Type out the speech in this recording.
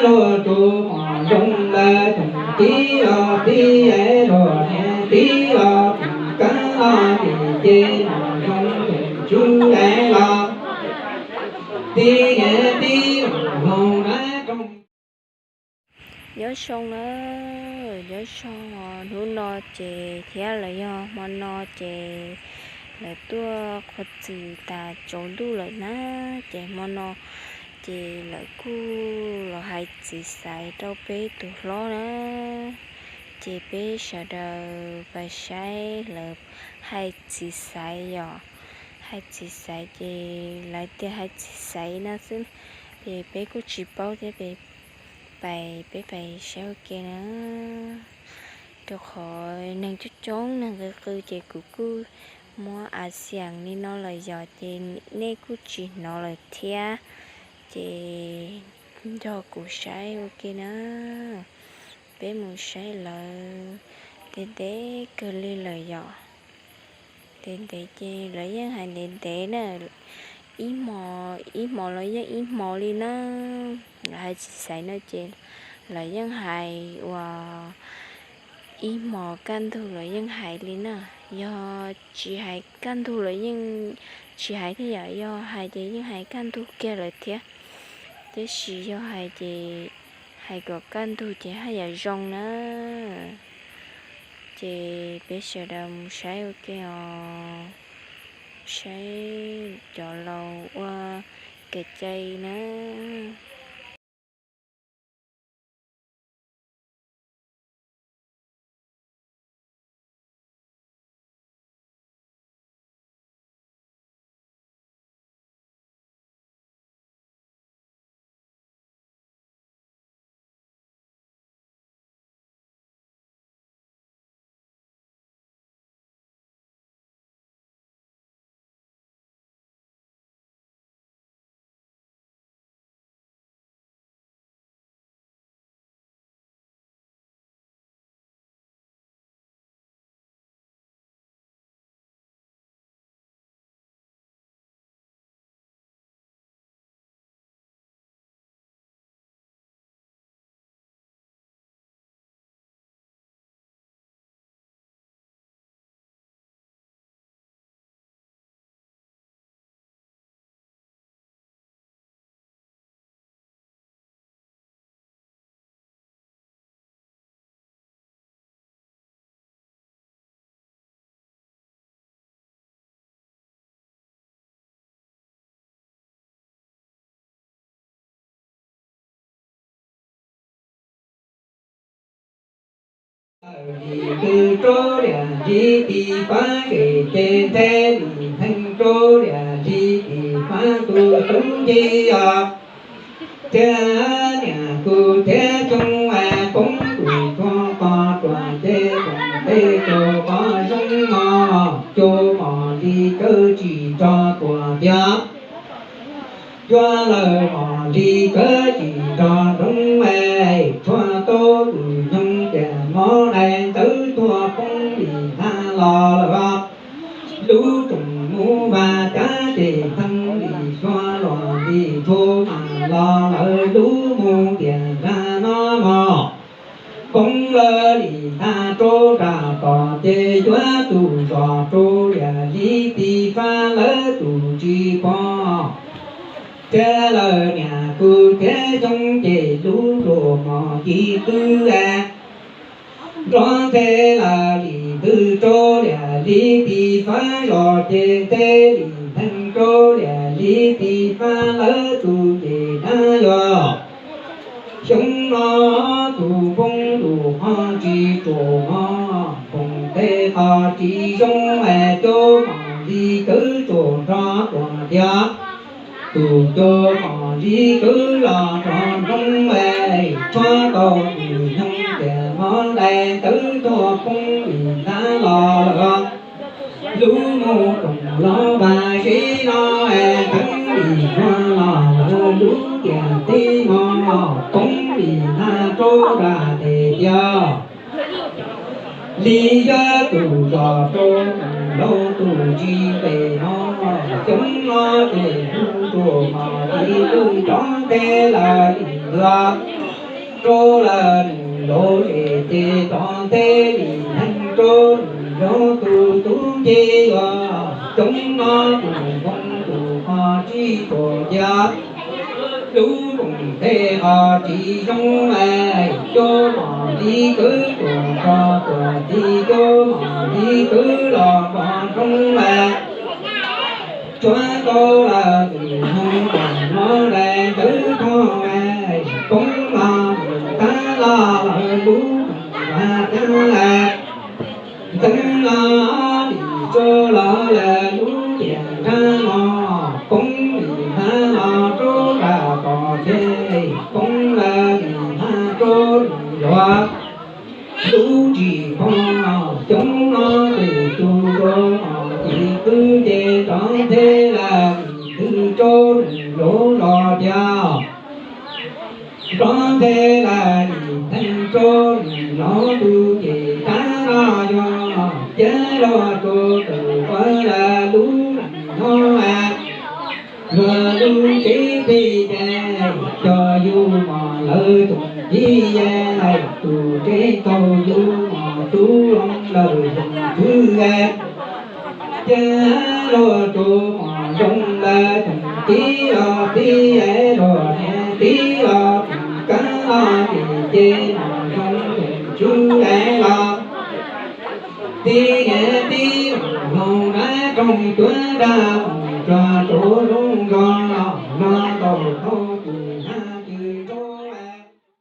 Luag tus mos zoo lawm tus tib los tib es luag niag tib los tus kab los ces ces mos zoo tus tswv es los tib niag tib los hau na rau. Nyob zoo na, nyob zoo, hnub no ces thiab los yog hmo no ces lawv tuaj qhua txwm tas tsaus ntuj lawm na, ces hmo no ces lawv kuj los hais txiv xaiv rau peb tus hlob na, ces peb sawv daws pais saib lawv hais txiv xaiv yom, hais txiv xaiv ces lawv tias hais txiv xaiv no xwb, ces peb kuj tsis paub thiab, peb pais, peb pais saib ua ke na. Rau qhov neeg coob coob neeg qw qw ces kuv kuj muab a xiam li no lawm yom, ces nej kuj tsis hnov lawm thiab, ces nrog kuv saib ua ke na. Peb mus saib lawv ntev ntev kawg li lawm yom. Ntev ntev ces lawv yeej hais ntev ntev na, ib hmo, ib hmo los yeej ib hmo li na. Lawv hais txiv xaiv no ces lawv yeej hais uas ib hmos kaj ntug lawv yeej hais li na. Yog tsis hais kaj ntug lawv yeej tsis hais thiab yom, yog hais ces yeej hais kaj ntug kiag lawm thiab. Tiam sis yog hais ces hais kom kaj ntug ces haj yam zoo na. Ces peb sawv daws mus saib ua ke os, saib cov laus ua kev cai na. Lim twg rau liam li tis fab, ces nthe lim neeg rau liam li tis fab tus tub nti os. Thiab niam kuv thiab xyoo es poob tus txhua qos ruam, ces koom tej rau qos zoo no, cua mos li kawg tsis nrog tuam tiag. Cua lawm mos li kawg tsis nrog nroo es, tshuav tau tus nyoog tias mov dais ntawd tuag poob li ntag los lawm. Lub tsoom mus vaj cab ces ntheev li xyuas los li ntsuag mas los lawm, lub mus tias zaj no mos poob lawm li ntag rau nram tod, ces yuav tus zos rau liam li tis fab lawv tus tsis pom. Thiab lawm niam kuv thiab xyoo ces lub ntuj mos ci twb nrov nthe lawm, lim twg rau liam li tis fab los, ces nthe lim neeg rau liam li tis fab lawv tus ces nab yog xyoo no tus npoo lus ho tsis tsuam mos npoo tej qos tsis zoo es cua mos li kawg tsuam nrog tuam tiag. Tus cua mos li kawg los nrog nroo es, tshuav tau tus nyoog tias mov dais ntawd tuag poob li ntag los lawm. Lub mus koom los vaj zeb no es ntheev li xyuas los lawm, lub tiam teb mos poob li ntag rau nram tes tiag. Li yog tus zos rau laug tus tsis nqes mos, xyoo no ces hnub tsuas mos li twb nrov nthe lawm li ntag. rau lawm nws lov zem ces tov ntej li neeg rau nws lov tus tub nce yuav coob no tus npoo tus qhov tsis tuam cia lub koom ntej qhov tsis zoo es cov mos li kwv tuam nrog tuam txiv cov mos li kwv los nrog nroo es tsuav tau lawm tus npoo no daim ntawv thoj es poob los mus tab laj lawm lub vas thiab ntxeev los lim tso los lawm lub tiam nrab no poob lim hab los rau nram tod ces poob lawm lim hab rau nws yuav lub tsis poob coob no tus tus rau mos li kwv ces rov nthe lawm lim twg rau nws lov los tiag. Rov nthe lawm lim neeg rau nws lov tus ces tab laj yog cia los rau tus ua lawm lub neej no luag lub tsev plig ces cov yus mos lawv tus txiv es tus tsev tau yus mos tub loo lawm tus txwv es cia los rau mos zoo lawm tus txiv los txiv es los niam txiv los tus kab los ces ces mos zoo tus txwv es los txiv niam txiv los hlau nab roog tuav dag mus tsuag rau lub zos